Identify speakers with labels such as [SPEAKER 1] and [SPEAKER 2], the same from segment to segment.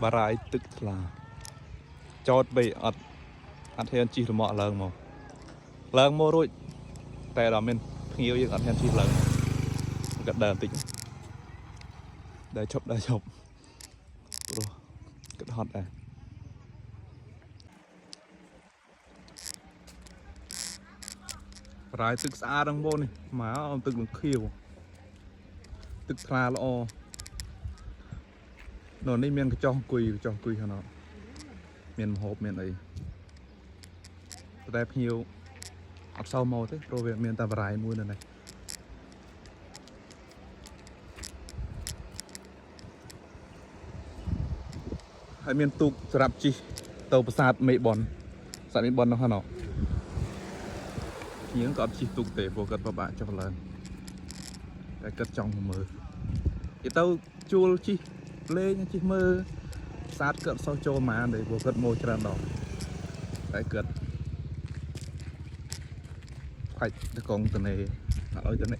[SPEAKER 1] បារាយទឹកថ្លាចតបីអត់អត់ហ៊ានជិះរមាក់ឡើងមកឡើងមករួចតែដល់មានភ្ញៀវយើងអត់ហ៊ានជិះឡើងមកគាត់ដើរបន្តិចដើរឈប់ដើរឈប់ព្រោះគាត់ហត់ដែរបារាយទឹកស្អាតហ្នឹងបងនេះមកអមទឹកនឹងខៀវទឹកថ្លាល្អនៅនេះមានកញ្ចោះអង្គុយកញ្ចោះអង្គុយខាងនោះមានម្ហូបមានអីតែភ្ញៀវអត់សូវមកទេព្រោះវាមានតែបារាយមួយនៅនេះហើយមានទូកសម្រាប់ជិះទៅប្រាសាទមេបនប្រាសាទមេបននៅខាងនោះភ្ញៀវក៏អត់ជិះទូកទេព្រោះគាត់ពិបាកចុះឡើងតែគាត់ចង់មកមើលនិយាយទៅជួលជិះលេងជិះមើលប្រាសាទគាត់អត់សូវចូលមកទេព្រោះគាត់មកច្រើនដងតែគាត់ ខ្លាច់តកងតនេអត់ឲ្យតនេ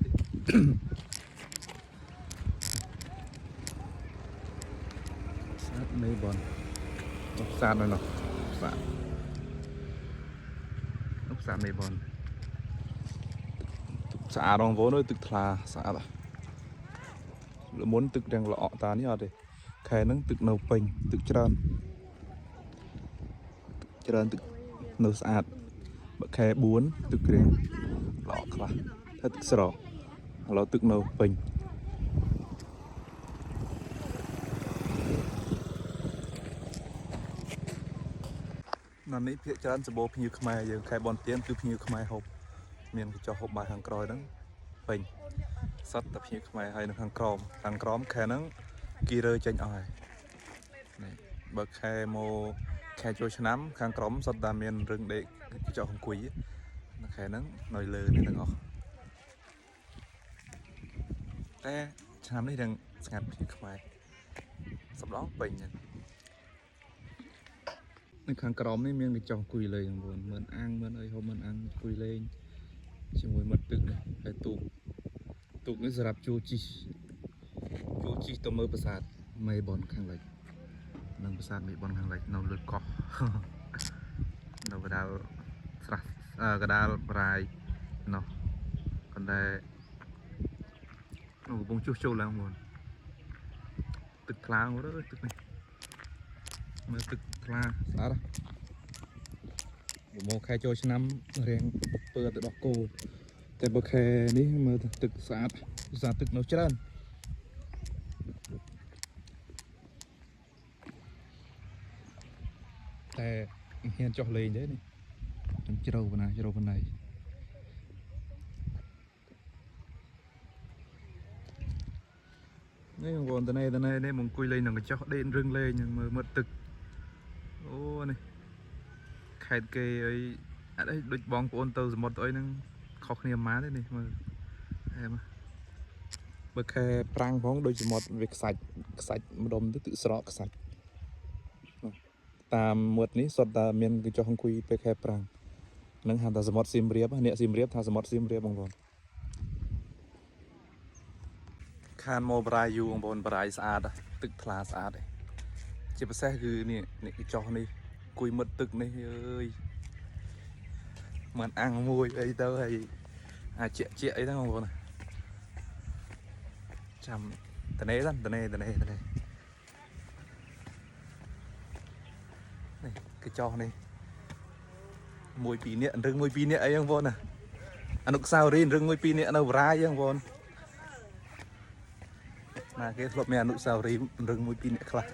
[SPEAKER 1] ផ្សារមេបនផ្សារនៅនោះផ្សារនោះផ្សារមេបនទឹកស្អាតបងប្អូនអើយទឹកថ្លាស្អាតលមុនទឹកទាំងល្អក់តានេះអត់ទេខែហ្នឹងទឹកនៅពេញទឹកច្រើនច្រើនទឹកនៅស្អាតបើខែ4ទឹកក្រៀងល្អក់ខ្លះតែទឹកស្រកឥឡូវទឹកនៅពេញ នៅនេះភាគច្រើនសម្បូរភ្ញៀវខ្មែរយើងខែបនទៀនគឺភ្ញៀវខ្មែរហូបមានកញ្ចុះហូបបាយខាងក្រោយហ្នឹងពេញសត្វតែភ្ញៀវខ្មែរហើយនៅខាងក្រោមខាងក្រោមខែហ្នឹងគេរើចេញអស់ហើយនេះបើខែមកខែចូលឆ្នាំខាងក្រោមសត្វតែមានរឹងដេកកញ្ចុះអង្គុយនៅខែហ្នឹងនៅលើនេះទាំងអស់តែឆ្នាំនេះទាំងស្ងាត់ភ្ញៀវខ្មែរសំឡងពេញហ្នឹង នៅខាងក្រោមនេះមានកញ្ចុះអង្គុយលេងបងប្អូនមើលអាំងមើលអីហូបមើលអាំងអង្គុយលេងជាមួយមិត្តទឹកនេះហើយទូកទូកនេះសម្រាប់ជួលជិះជួលជិះទៅមើលប្រាសាទមេបនខាងលិចនិងប្រាសាទមេបនខាងលិចនៅលើកោះ នៅកដាលស្រះអឺកដាលបរាយនោះប៉ុន្តែនោះកំពុងជួសជុលឡើងបងប្អូនទឹកថ្លាងអើយទឹកនេះមើលទឹកថ្លាស្អាតណាស់ មកខែចូលឆ្នាំរៀងពើទៅដោះគោតែបើខែនេះមើលទៅទឹកស្អាតស្អាតទឹកនៅច្រើនតែមិនហ៊ានចុះលេងទេនេះខ្ញុំជ្រៅប៉ុណ្ណាជ្រៅប៉ុណ្ណៃនេះបងប្អូនតនេះតនេះនេះមកអង្គុយលេងក្នុងកញ្ចុះដេករឹងលេងហ្នឹងមើលមើលទឹកអូនេះខេតគេអីអត់អីដូចបងប្អូនទៅសមុទ្រទៅអីហ្នឹងខុសគ្នាប៉ុន្មានទេនេះមើលហែមបើខែប្រាំងផងដូចសមុទ្រវាខ្សាច់ខ្សាច់ម្ដុំទៅទឹកស្រកខ្សាច់នោះតាមមាត់នេះសុទ្ធតែមានកញ្ចុះអង្គុយពេលខែប្រាំងហ្នឹងហៅថាសមុទ្រសៀមរាបអ្នកសៀមរាបថាសមុទ្រសៀមរាបបងប្អូនខានមកបរាយយូបងប្អូនបរាយស្អាតណាស់ទឹកថ្លាស្អាតឯងជាពិសេសគឺនេះនេះកញ្ចុះនេះអង្គុយមិត្តទឹកនេះអើយមិនអាំងមួយអីទៅហើយអាចជាជាអីហ្នឹងបងប្អូនចាំតនេសិនតនេតនេតនេនេះកញ្ចុះនេះមួយពីរនាក់រឹងមួយពីរនាក់អីហ្នឹងបងប្អូនណាអនុស្សាវរីយ៍រឹងមួយពីរនាក់នៅបរាយហ្នឹងបងប្អូនណាគេធ្លាប់មានអនុស្សាវរីយ៍រឹងមួយពីរនាក់ខ្លះ